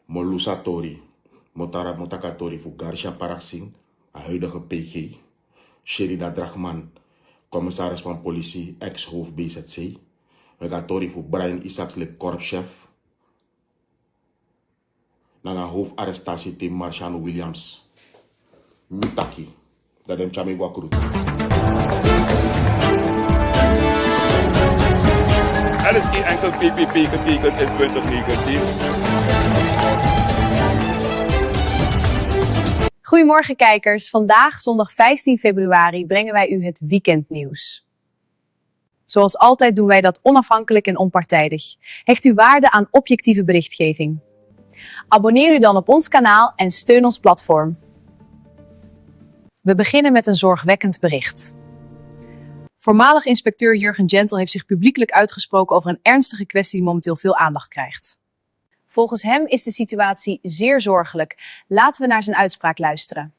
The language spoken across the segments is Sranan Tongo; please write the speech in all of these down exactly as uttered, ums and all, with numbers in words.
Molusa Tori, Motara Motaka Tori fu Garcia Paraxin, a huidige P G, Sherida Drachman, commissaris van politie, ex-hoofd B Z C, Megatori fu Brian Isaacs, lid korpschef, nanga hoofdarrestatieteam Marciano Williams. Mi taki dat dem tyami go a krutu. L S I enkel P P P getekend in twintig negentien. Goedemorgen kijkers, vandaag zondag vijftien februari brengen wij u het weekendnieuws. Zoals altijd doen wij dat onafhankelijk en onpartijdig. Hecht u waarde aan objectieve berichtgeving? Abonneer u dan op ons kanaal en steun ons platform. We beginnen met een zorgwekkend bericht. Voormalig inspecteur Jurgen Gentel heeft zich publiekelijk uitgesproken over een ernstige kwestie die momenteel veel aandacht krijgt. Volgens hem is de situatie zeer zorgelijk. Laten we naar zijn uitspraak luisteren.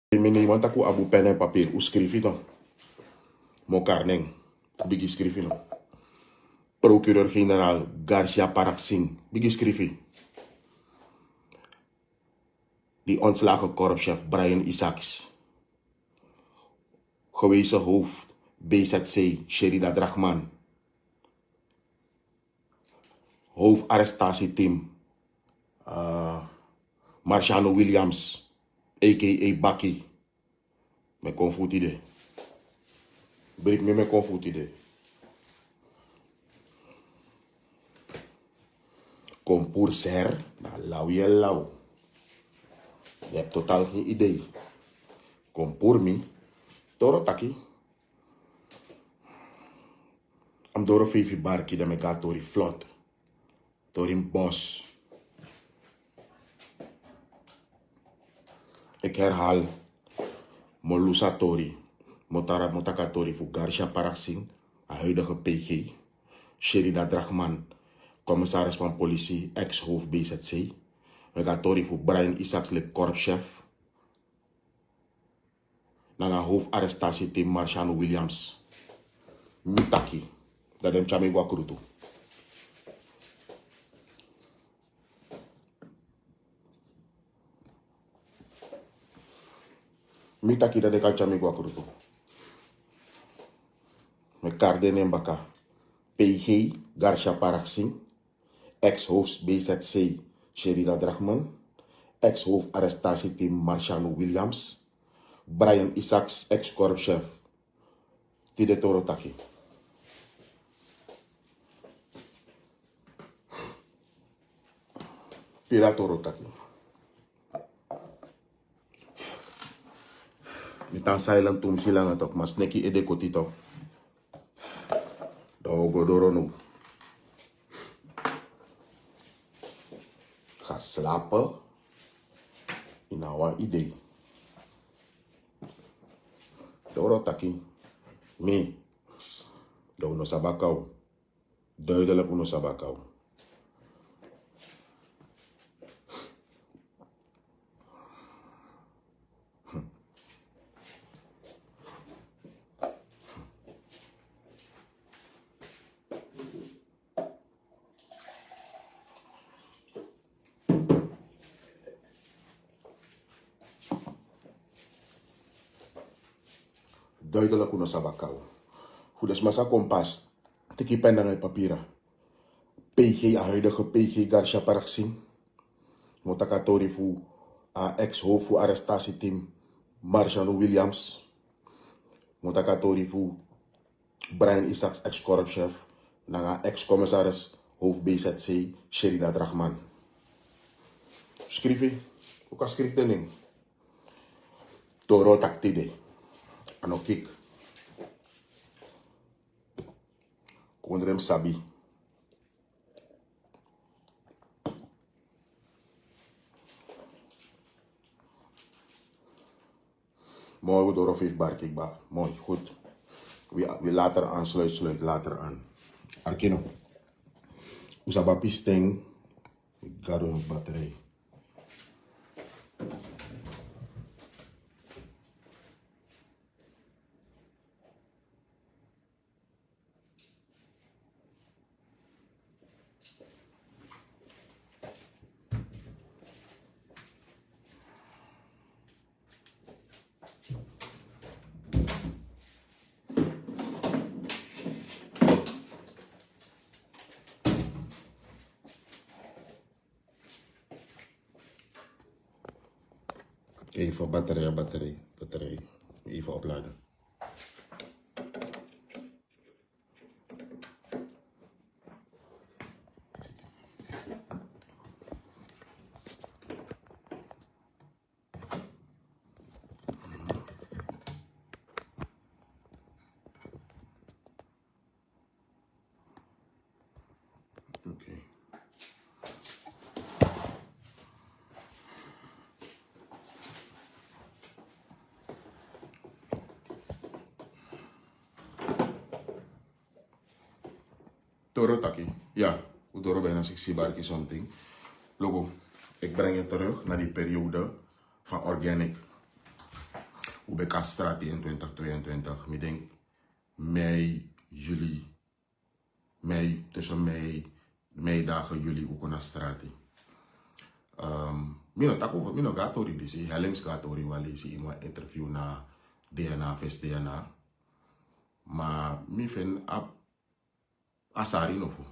Mi no man taki un abi un pen en papiri, un skrifi no. Mokarnen, bigi skrifi no. Procureur-generaal Garcia Paraxin, bigi skrifi. Die ontslagen korpschef Brian Isaacs. Gewezen hoofd B Z C Sherida Drachman. Hoofdarrestatieteam, eh, Marciano Williams, A K A Baki. Mi e kon fu tide. Brik mi, mi e kon fu tide. Kon puru ser, na law yu e law. Yu abi totaal geen idee. Kon puru mi, toro taki. A mus doro feifi barki, dan mi e go a tori vlot. Tori mus bos. Ik herhaal. Molusa Tori, Motara Motaka Tori fu Garcia Paraxin, a huidige P G, Sherida Drachman, commissaris van politie, ex-hoofd B Z C, Megatori fu Brian Isaacs, lid korpschef, nanga hoofdarrestatieteam Marciano Williams. Mi taki dat dem tyami go a krutu. Mi taki dat den kan tyami go a krutu. Mi kari den nen baka. P G Garcia Paraxin, ex-hoofd B Z C Sherida Drachman, ex-hoofdarrestatieteam Marciano Williams, Brian Isaacs, ex-korpschef. Tide toro taki. Tide a toro taki. Mi tan silent tu, mi si langa tok, ma sneki ede koti tok. Dan wi o go doro now. Ga slapen. Yu na wan idee. Doro taki. Mi. Dan wi no sabi a kaw. Duidelijk, wi no sabi a kaw. Duidelijk, wi no sabi a kaw. Fu den sma sa kon pas teki pen nanga yu papira. P G, a huidige P G Garcia Paraxin. Mi o taki a tori fu a ex-hoofd fu arrestatieteam Marciano Williams. Mi o taki a tori fu Brian Isaacs, ex-korpschef, nanga ex-commissaris hoofd B Z C Sherida Drachman. Skrifi, un kan skrifi den nen. Toro taki tide. A no kik. Kondre mus sabi. Mooi, wi doro feifi barki kba. Mooi, goed. Wi, wi later aan, sluit, sluit later aan. Arki no. Un sabi a pisten. Gado batterij. Even batterij, batterij, batterij. Even opladen. Oké. Toro taki. Ya, un doro bijna siksi barki something. Logo, ik breng je terug naar die periode van organic. Un ben kon na strati in twintig tweeëntwintig. Mi denk mei, juli, mei, tussen mei, meidagen, juli, un kon na strati. Ehm, mi no taki over, mi no go na tori disi, Hellings go na tori wan leisi in wan interview na D N A, Fes D N A. Ma mi feni a, a sari no fu.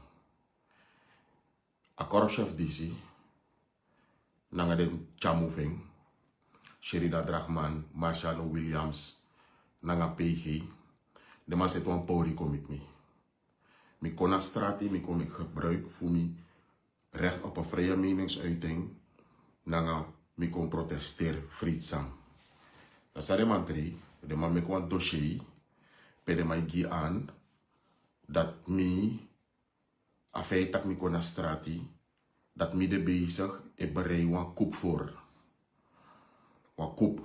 A korpschef disi, nanga den tyamu fu en, Sherida Drachman, Marciano Williams, nanga P G, den man seti wan pori kon miti mi. Mi kon na strati, mi kon meki gebruik fu mi recht op een vrije meningsuiting, nanga mi kon protesteri vreedzaam. Dan san den man trei, den man meki wan dossier, pe den man e gi aan, dat mi, a feit tak' mi kon na strati, dat mi de bezig e berei wan coup voor. Wan coup.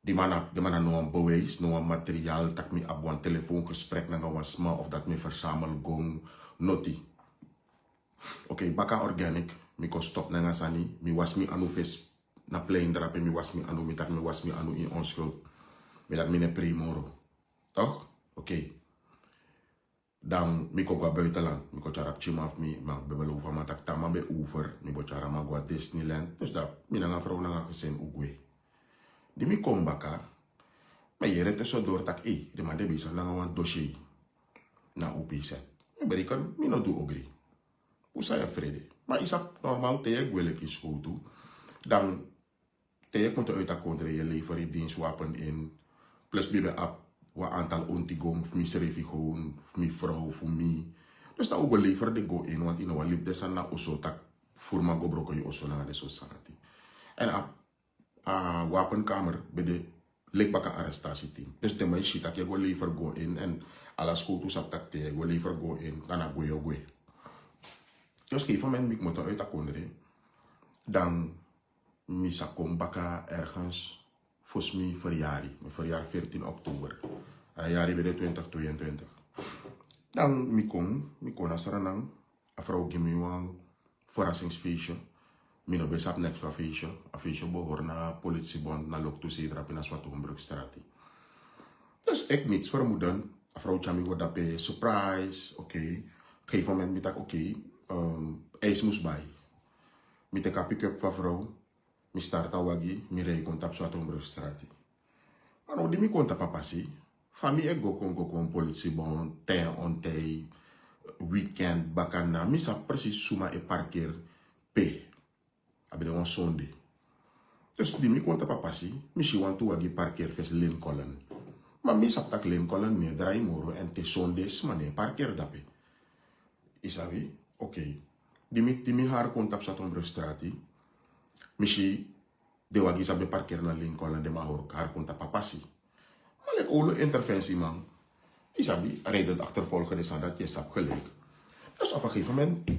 Di man na, di man na no wan bewijs, no wan materiaal, tak' mi abi wan telefoongesprek nanga wan sma of dat mi verzamel gong, noti. Oké, baka organic, mi kon stop nanga sani, mi wasi mi anu fesi na plein drape, mi wasi mi anu, mi taki mi wasi mi anu in onschuld. Mi taki mi no e prei moro. Toch? Oké. Dan mi kon go na buitenland, mi kon tyari a pikinman fu mi, ma mi ben belofu a man tak' te a man ben over, mi bo tyari a man go na Disneyland. Dus dan mi nanga a vrouw nanga gezin un gwe. Di mi kon baka, mi yere tussendoor tak' ei, den man de bezig nanga wan dossier na U P Z. Mi bereken, mi no du ogri. Un sa e frede. Ma i sabi normaal te yu e gwe leki skowtu, dan te yu e kmoto uit a kondre, yu e lever yu dienstwapen in. Plus mi ben abi wan aantal onti gong fu misrefi, gewoon fu mi vrouw, fu mi. Dus dan un go lever den gong in, want yu no wani libi den sani na oso tak' furu man go broko yu oso nanga den sortu sani dati. En a, a wapenkamer ben de leki baka arrestatieteam. Dus den man e si tak' yu e go lever gong in, en ala skowtu sabi tak' te yu e go lever gong in, dan na gwe yu o gwe. Dus gegeven moment mi kmoto uit a kondre, dan mi sa kon baka ergens fosi mi feryari. Mi feryari veertien oktober. A yari ben de twintig tweeëntwintig. Dan mi kon, mi kon na Sranan. A vrouw gi mi wan verrassingsfeestje. Mi no ben sabi niks fu a feestje. A feestje behori na Politiebond, na Loktu Seedrape na Swathoornbrugstraat. Dus ik niets vermoedend. A vrouw tyari mi go dape, surprise, oké. Gegeven moment mi taki oké, ehm, ijs mus bai. Mi teki a pick-up fu a vrouw. Mi start a wagi, mi rei kon tapu Swathoornbrugstraat. Ma now di mi kon tapu a pasi, fa mi e go kon, go kon, Politiebond, ten on tij, weekend, bakana, mi sabi precies suma e parkeer pe. A ben de wan sonde. Dus di mi kon tapu a pasi, mi si wantu wagi parkeer fesi Lincoln. Ma mi sabi tak' Lincoln no e drai moro, en te sonde sma no e parkeer dape. I sabi? Oké. Di mi, di mi hari kon tapu Swathoornbrugstraat, mi si den wagi san ben parkeer na Lincoln, den man hari kon tapu a pasi. Ma leki owlu interventieman, i sabi, rijdend achtervolgen, den sani dati yu e sabi gelijk. Dus op een gegeven moment,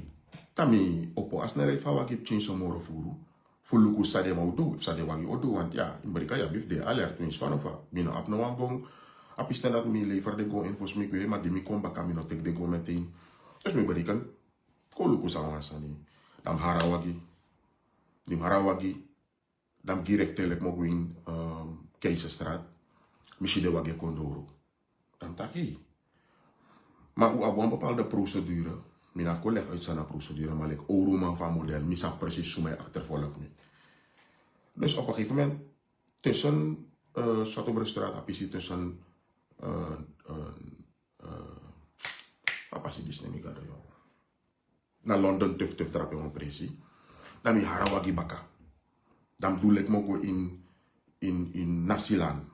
dan mi opo a snelheid fu a wagi pikinso moro furu, fu luku san den man o du, san den wagi o du, want ya, in Brika yu abi fu de alert, winsi fa no fa. Mi no abi no wan gong. A pisten dati mi lever den gong in fosi mi gwe, ma di mi kon baka mi no teki den gong meteen. Dus mi bereken, kon luku san wan sani. Dan mi hari a wagi. Di mi hari a wagi, dan mi gi rekte leki mi o go ini, ehm, Keizerstraat. Mi si den wagi e kon doro. Dan mi taki, hey. Ma un abi wan bepaalde procedure. Mi no abi kon leg uit san na procedure, ma leki owru man fu a model, mi sabi precies suma e achtervolg mi. Dus op een gegeven moment, tussen, eh, Swathoornbrugstraat, a pisi tussen, eh, eh, eh, a pasi disi, ne mi gado, yo. Na London tuf tuf drape wan presi. Dan mi hari a wagi baka. Dan mi du leki mi o go in, in, in Nasilan.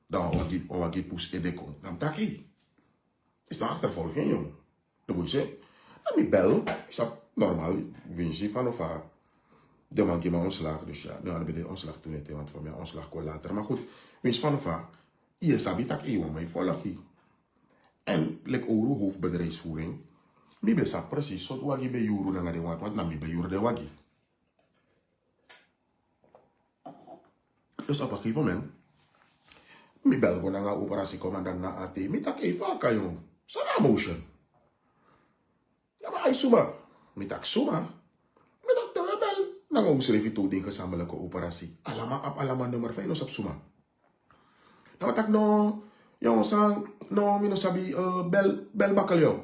Dan wan wagi, wan wagi pusu ede kon. Dan mi taki, is na achtervolging, jong. Dan boi se, dan mi bel, is dat normaal, winsi van of haar. De man gi mi ontslag, dus ja, no, dan ben de ontslag toen ete, want van mi ontslag kon later. Maar goed, winsi van of haar, je sabi taki, wan man e follow yu. En leki owru hoofdbedrijfsvoering, mi ben sabi precies sortu wagi ben yuru nanga den wagi, want na mi ben yuru den wagi. Dus op een gegeven moment, mi bel go nanga operasi commandant na A T. Mi taki, "Hey, fa a kan, jong? San na a motion?" Ya, ma ai suma. Mi taki, "Suma?" Mi taki, "Te wi e bel nanga un srefi tu den gezamenlijke operasi. Ala man abi ala man nummer, fa yu no sabi suma?" Dan a taki, "No, jong, san, no, mi no sabi, eh, bel, bel baka, jong."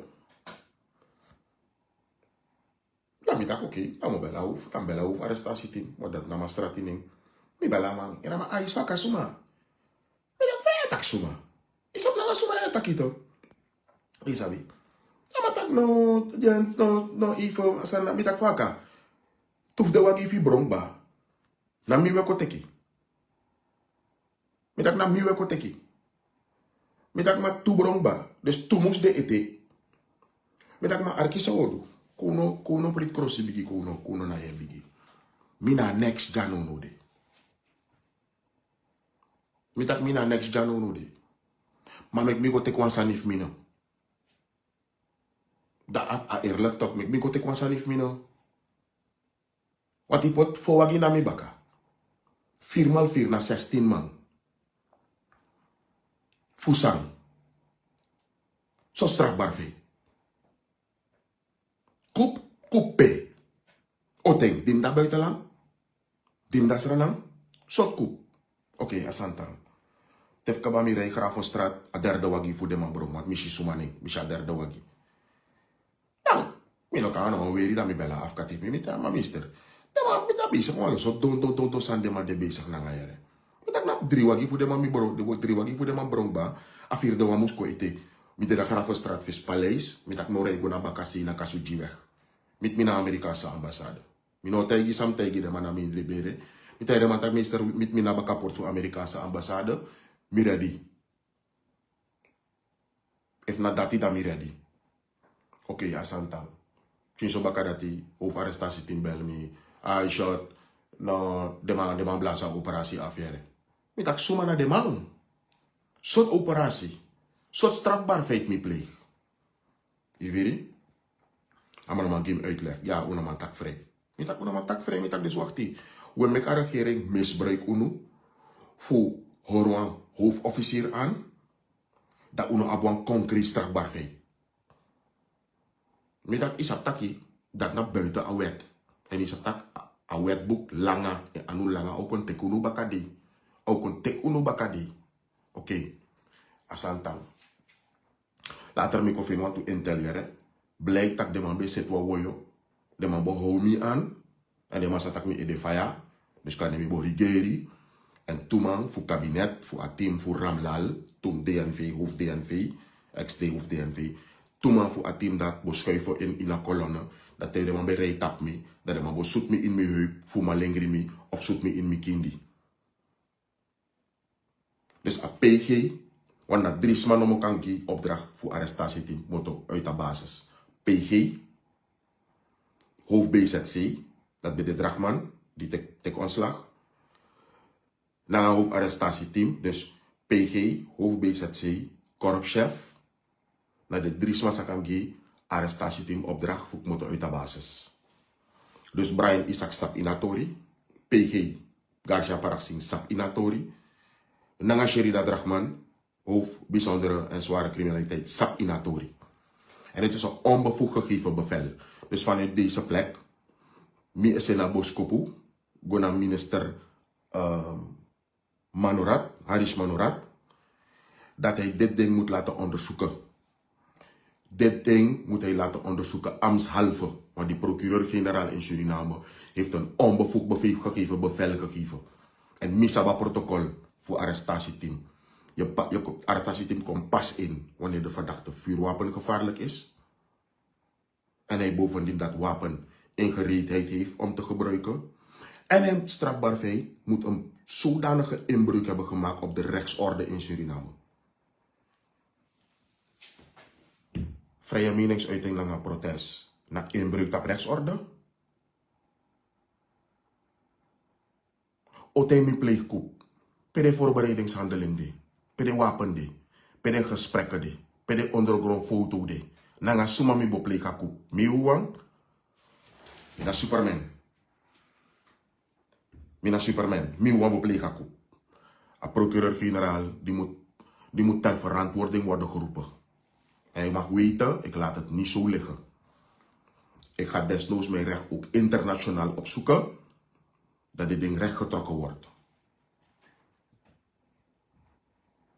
Dan mi taki, "Oké, dan mi o bel a hoofd, dan mi bel a hoofd arrestatieteam, want dati na mi a strati nen." Mi bel a man, "Yu na man, ai, fa a kan, suma?" Mi taki, "Fa yu e taki suma? Yu sabi nanga suma yu e taki, toch? Yu sabi." A man taki, "No, den, no, no, even, san na." Mi taki, "Fa a kan? Tu fu den wagi fu yu bron kba. Na mi wi e kon teki." Mi taki, "Na mi wi e kon teki." Mi taki, "Ma tu bron kba, dus tu mus de ete." Mi taki, "Ma arki san wi o du. Kon un no, kon un no priti krosi bigi, kon un no, kon un no na yu e bigi. Mi na a next dyan now no de." Mi taki, "Mi na a next dyan now no de. Ma meki mi go teki wan sani fu mi no." Dan a, a eerlijk toch, meki mi go teki wan sani fu mi no. Want yu poti fo wagi na mi baka. Vier maal vier na zestien man. Fu san? So strafbaar fu yu. Coup, coup pe? Oten, di mi de na buitenland? Di mi de na Sranan? So coup. Oké, a sani tan. Te fu kaba mi rij Gravenstraat, a derde wagi fu den man bron, want mi si suma nen, mi si a derde wagi. Dan mi no kan no weri, dan mi bel a afkati fu mi, mi taki, "Ma meester, den man, mi de bezig, wan lo so don, don, don, don sani den man de bezig nanga yere." Mi taki, "Na dri wagi fu den man mi bron, den dri wagi fu den man bron kba, a vierde wan mus kon ete." Mi de na Gravenstraat, Vispaleis, mi taki mi o rij go na bakasei na Kasujiweg. Miti mi na Amerikaanse ambassade. Mi no taigi san mi taigi den man na mindri bere. Mi taigi den man taki, "Meester, miti mi na bakaport fu Amerikaanse ambassade, mi ready. Efu na dati, dan mi ready." Oké, a sani tan. Pikinso baka dati, hoofdarrestatieteam bel mi. "Ai, shot, no, den man, den man blasi a operasi afu yere." Mi taki, "Suma na den man? Sortu operasi? Sortu strafbaar feit mi pleeg?" Yu firi? A man, a man gi mi uitleg. "Ya, un no man taki vrij." Mi taki, "Un no man taki vrij?" Mi taki, "Dus wakti. Un e meki a regering misbruik unu fu hori wan hoofdofficier aan, dan un no abi wan concreet strafbaar feit." Mi taki, "Yu sabi taki dati na buiten a wet. En yu sabi taki a, a wetboek langa, en anu langa, a o kon teki unu baka dei. A o kon teki unu baka dei." Oké, a sani tan. Later mi kon feni wantu intel yere. Blijkt taki den man ben seti wan woyo. Den man ben how mi aan. En den man sa taki mi ede faya. Dus kande mi ben rigeri. En tu man fu kabinet, fu a team fu Ramlal, toen D N V, hoofd D N V, ex-hoofd D N V. Tu man fu a team dati ben schuiven in, in a kolonne. Dati te den man ben rij tapu mi, dan den man ben sutu mi in mi heup, fu malengri mi, of sutu mi in mi kindi. Dus a P G, want na dri sma nomo kan gi opdracht fu arrestatieteam moto uit a basis. P G, hoofd B Z C, dati ben de Drachman, di tek, tek ontslag. Nanga hoofdarrestatieteam, dus P G, hoofd B Z C, korpschef, na de dri sma sa kan gi arrestatieteam opdracht fu kmoto uit a basis. Dus Brian Isaac sabi ini a tori, P G, Garcia Paraxin sabi ini a tori, nanga Sherida Drachman, hoofd bijzondere en zware criminaliteit, sabi ini a tori. En het is een onbevoegd gegeven bevel. Dus vanuit deze plek, mi e seni a boskopu go na minister, ehm, Manorat, Harish Manorat, dat hij dit ding moet laten onderzoeken. Dit ding moet hij laten onderzoeken, ambtshalve. Want die procureur-generaal in Suriname heeft een onbevoegd beve-, gegeven bevel gegeven. En mi sabi a protocol fu arrestatieteam. Je pa-, je ko-, arrestatieteam komt pas in wanneer de verdachte vuurwapengevaarlijk is. En hij bovendien dat wapen in gereedheid heeft om te gebruiken. en het strafbaar feit moet een zodanige inbreuk hebben gemaakt op de rechtsorde in Suriname. Vrije meningsuiting nanga protest na inbreuk op rechtsorde. Ote mi pleegkoep. Pe de voorbereidingshandeling de. Pe de wapen de. Pe de gesprekken de. Pe de ondergrondfoto de. Nanga suma mi bo pleeg a koep. Mi wan. Mi na Superman. Mi na Superman. Mi wan bo pleeg a koep. A procureur-generaal die moet, die moet ter verantwoording worden geroepen. Hij mag weten, ik laat het niet zo liggen. Ik ga desnoods mijn recht ook internationaal opzoeken, dat dit ding rechtgetrokken wordt.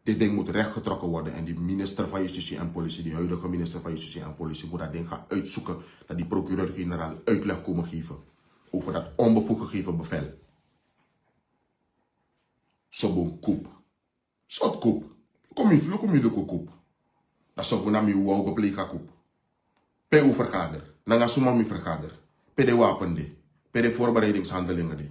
Dit ding moet rechtgetrokken worden en die minister van Justitie en Politie, die huidige minister van Justitie en Politie, moet dat ding gaan uitzoeken, dat die procureur-generaal uitleg komen geven over dat onbevoegd gegeven bevel. Sobun koep. Sot koep. Kom mi vloek, mi luku koep. Dat sobun na mi wou bepleeg a koep. Pe u vergader. Nanga suma mi vergader. Pe de wapen de. Pe de voorbereidingshandelingen de.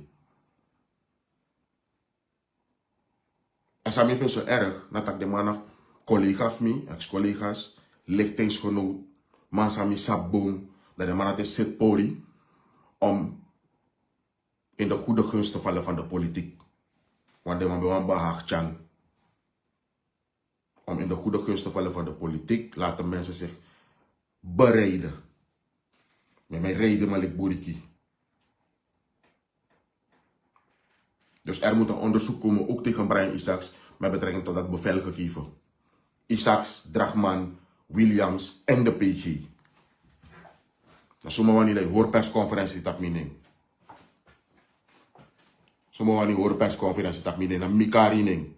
En sami vind zo erg, na tak de man of collega of mi, ex-collega's, lichtingsgenoot, man sami sabon, dat de man had zit pori om in de goede gunst te vallen van de politiek. Want de man ben wan behaagtjan. Om in de goede gunst te vallen van de politiek, laten mensen zich bereiden. Met mijn reden, maar ik buriki. Dus er moet een onderzoek komen, ook tegen Brian Isaacs, met betrekking tot dat bevel gegeven. Isaacs, Drachman, Williams en de P G. Na suma wani dat je hoort persconferentie tap mening. Suma wani hoort persconferentie tap mening, na mi kari ning.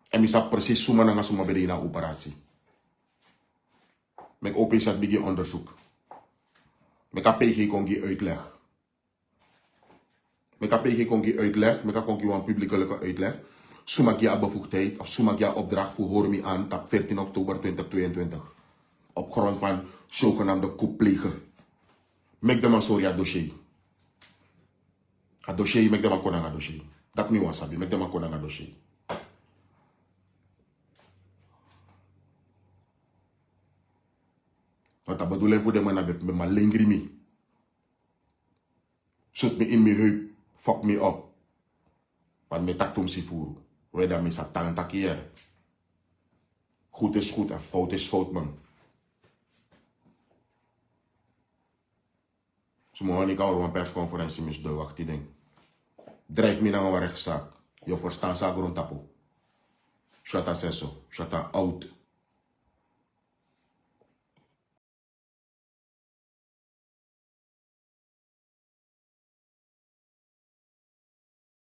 En mi sa precies suma nanga suma ben de na operatie. Met O P Z begin onderzoek. Met a P G kon gi uitleg. Met a P G kon gi uitleg, met a kon gi wan publiekelijke uitleg. Suma gi a bevoegdheid of suma gi a opdracht voor hoor mi aan tap veertien oktober twintig tweeëntwintig. Op grond van zogenaamde koepplegen. Mek de man sorry a dossier. A dossier, mek de man kon nanga dossier. Dat mi wan sabi, mek de man kon nanga dossier. Want a bedoeling voor de man na ben, ben man lengri mi. Sut mi in mi heup, fuck mi op. Want mi tak tumsi furu. We dan mi sa tan taki hier. Goed is goed en fout is fout, man. Suma wani kan horen wan persconferentie, mis de wakti ding. Drijf mi nanga wan rechtszaak. Yo verstaan sa grondtapu. Shata seso, shata out.